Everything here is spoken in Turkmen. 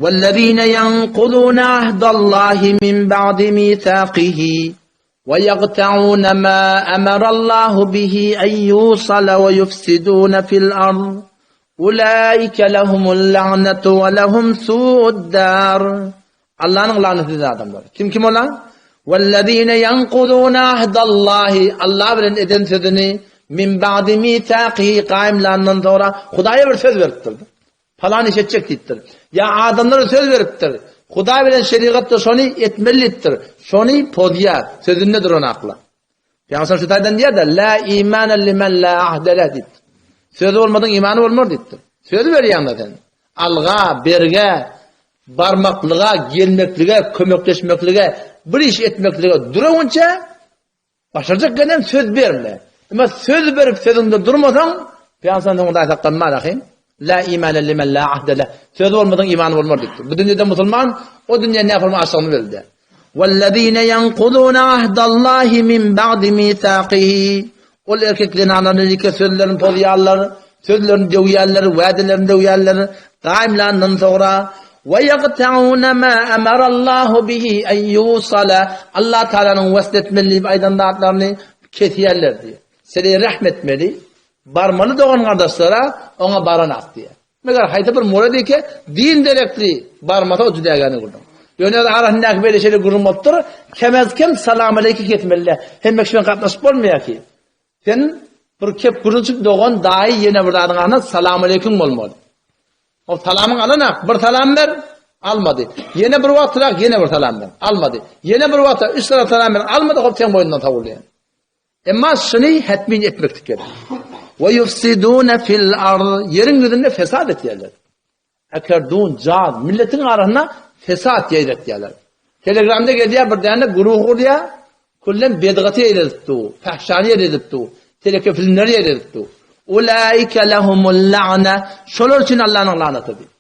Wellezine ýenkulune ahdallahi min ba'di mithaqihi we ýagta'une ma emarallahu bihi en ýusala we ýufsidune fil ard. Ulaike lehumul la'netu we lehum su'ud dar. Allanyň lagnaty edilen adamlar. Kim kim olar? Wellezine ýenkulune ahdallahi Allah bilen eden sözüni min ba'di mithaqihi gaýymlandan soňra Hudaýa bir söz beripdir. Palan iş etjek diýipdir. Ýa adamlara söz beripdir. Hudaý bilen şerigatda şony etmeli diýipdir. Şony pozýar, sözünde duran akla. Pygamber şu taýdan diýýär-de, la imana limen la ahde leh diýipdir. Sözi bolmadyň imany bolmaz diýipdir. Söz berýäň-de sen. Alga, bergä, barmaklyga, gelmeklige, kömekleşmeklige, bir iş etmeklige durawunça Başarjak gelen söz berme. Emma söz berip sözüňde durmasaň, Pygamber soňunda aýsaklanmaz ahim. La imana limen la ahde leh. Sözi bolmadyň imany bolmaz diýipdir. Bu dünýede musulman, o dünýä näforma açlygyny bildi. Wellezine yanquduna ahdallahi min ba'di mithaqihi. Ol erkek zenanlaryny nike sözlerini pozýarlar, sözlerini döwýärler, wädelerini döwýärler. Gaýymlandan soňra we ýagtauna ma amarallahu bihi en ýusala Allah Taalanyň wasl etmeli diýip aýdan zatlaryny kesýärler diýýär. Sile rehm etmeli, barmaly dogan gardaşlara oňa baranak diýýär. Meger haýsy bir murad eke din derekli barmasa o jüdägäni gürrüň. Ýöne öz arasyndaky beýle şeýle gürrüň bolupdyr, kemez-kem salam aleýki kesmeli. Hemme kişi bilen gatnaşyp bolmaýar ki. Sen bir kep gürrüňçik dogan daýy ýene bir zadyň aňyna salamaleýkim bolmaly. Ol salamyň alanak bir salam ber, almady. Ýene bir wagtrak ýene bir salam ber, almady. Ýene bir wagtrak üç salam salam ber, almady, hop seň boýundan sowulýar. Emma şuny hetmin etmeklik gerek. Ve yufsidune fil ard ýeriň ýüzünde fesat etýärler. Ekerdun, jaz, milletiň arasynda fesat ýaýratýarlar. Telegramda gelýär bir däne guruh gurýar, küllem bedgaty ýaýradyp dur, fahşany ýaýradyp dur, teleke filmleri ýaýradyp dur. Ulaika lehumul la'na, şolar üçin Allanyň lanaty diýip.